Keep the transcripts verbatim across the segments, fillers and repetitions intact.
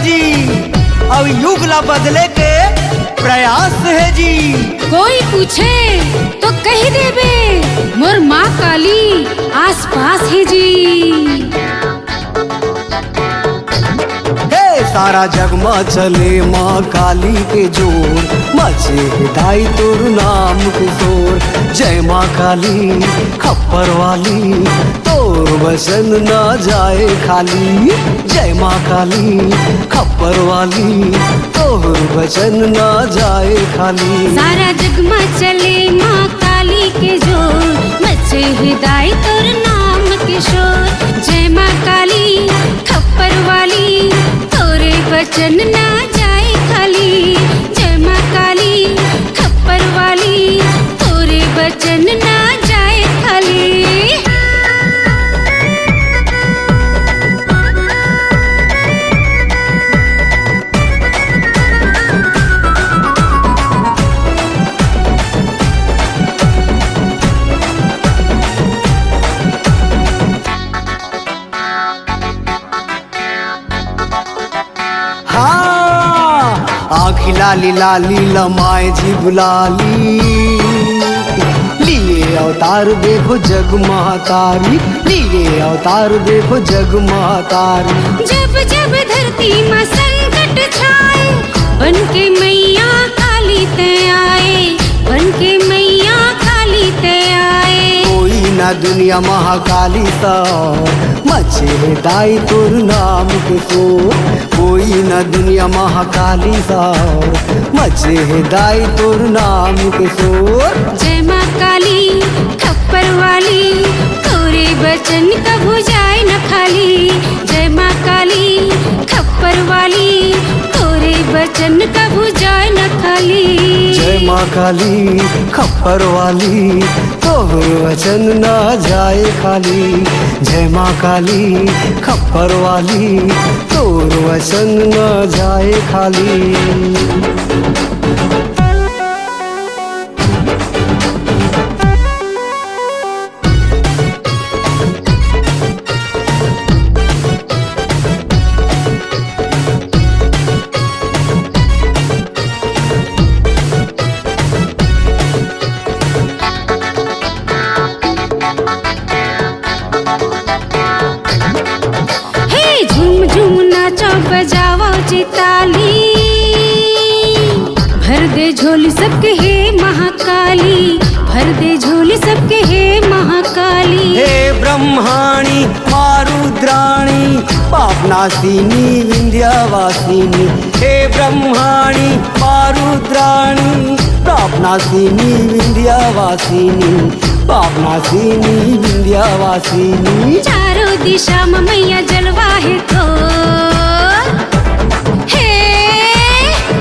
जी, अउ युग ला बदले के प्रयास हे जी। कोई पूछे तो कहि देबे, मोर माँ काली आस पास हे जी। हे सारा जग म चले माँ काली के जोर, मचे हे दाई तोर नाम के शोर। जय माँ काली खप्पर वाली, तोर वचन ना जाए खाली। जय माँ काली खप्पर वाली, तोर वचन ना जाए खाली। सारा जग म चले माँ काली के जोर, मचे हे दाई तोर नाम के शोर। जय माँ काली खप्पर वाली, तोरे वचन ना जाए खाली। जय माँ काली खप्पर वाली, तोरे वचन ना जाए खाली। हाँ, आँखी लाली लाली लमाए जीभ लाली, लिए अवतार देखो जग महतारी, लिए अवतार देखो जग महतारी। जब जब धरती म संकट छाए, बन के मैया काली ते आए, बन के मैया काली ते आए। कोई ना दुनिया महाकाली सा, मचे हे दाई तोर नाम के शोर। कोई ना दुनिया महाकाली सा, मचे हे दाई तोर नाम के शोर। जय माँ काली खप्पर वाली, तोरे वचन कभू जाए न खाली। जय माँ काली खप्पर वाली, तोरे वचन कभू जाए न खाली। जय माँ काली खप्पर वाली, तोर वचन ना जाए खाली। जय माँ काली खप्पर वाली, तोर वचन ना जाए खाली। हे झूम झूम नाचो बजावो जी ताली, भर दे झोली सबके हे महाकाली, भर दे झोली सबके हे महाकाली। हे ब्रह्माणी माँ रुद्राणी, पाप नाशिनी विंध्यावासिनी। हे ब्रह्माणी माँ रुद्राणी, पाप नाशिनी विंध्यावासिनी, पाप नाशिनी विंध्यावासिनी। चारों दिशा म मैया जलवा हे तोर, हे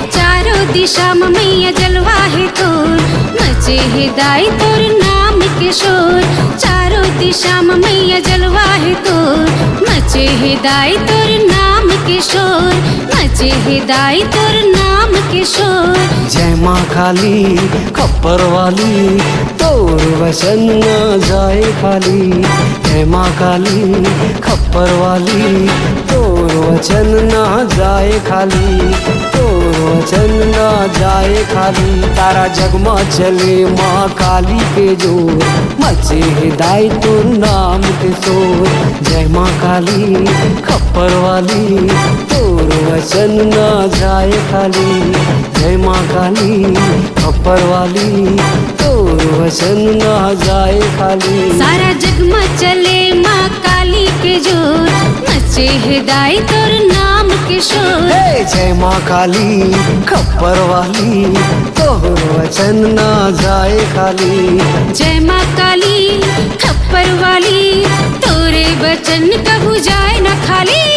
चारों दिशा म मैया जलवा हे तोर, मचे हे दाई तोर नाम के शोर। चारों दिशा म मैया जलवा हे तोर, मचे हे दाई तोर नाम के शोर, मचे हे दाई तोर नाम के शोर। जय माँ काली खप्पर वाली, तोर वचन ना जाए खाली। जय माँ काली खप्पर वाली, तोर वचन ना जाए खाली, तोर वचन ना जाए खाली। तारा जग म चले माँ काली के जोर, मचे हे दाई तोर नाम के शोर। जय माँ काली खप्पर वाली, तोर वचन ना जाए खाली। जय माँ काली खप्पर वाली, तोर वचन ना जाए खाली। सारा जग म चले माँ काली के जोर, मचे हे दाई तोर नाम के शोर। हे जय माँ काली खप्पर वाली, तोर वचन ना जाए खाली। जय माँ काली खप्पर वाली, तोरे वचन कभू जाए ना खाली।